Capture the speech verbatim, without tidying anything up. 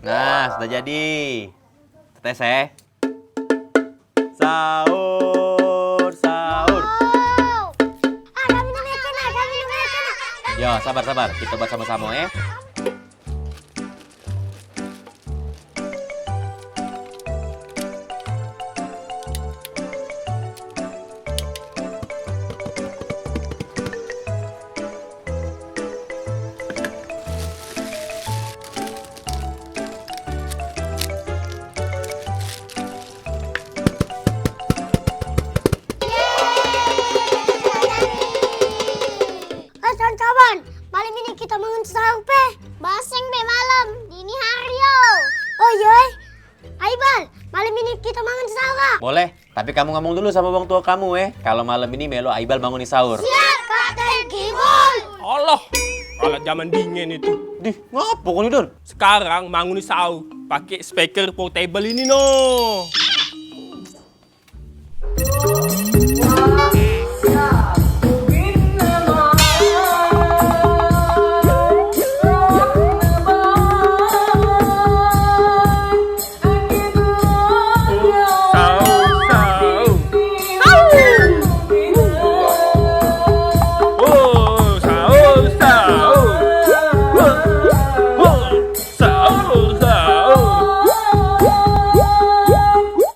Nah, sudah jadi. Tetes, eh. Sahur, sahur. Wow. Ah, kami nak makan, ah, kami nak makan, ah. Yo, sabar, sabar. Kita buat sama-sama, eh. Eh, kawan-kawan, malam ini kita mangan sahur pe. Baseng be malam, dini hari yo. Oh iyo, eh. Aibal, malam ini kita mangan sahur ah. Boleh, tapi kamu ngomong dulu sama wong tua kamu, eh. Kalau malam ini melo Aibal manguni sahur. Siap, Kapten Kibul. Allah, kalau zaman dingin itu. Dih, ngapo kau ni, Dul? Sekarang manguni sahur pakai speaker portable ini, no.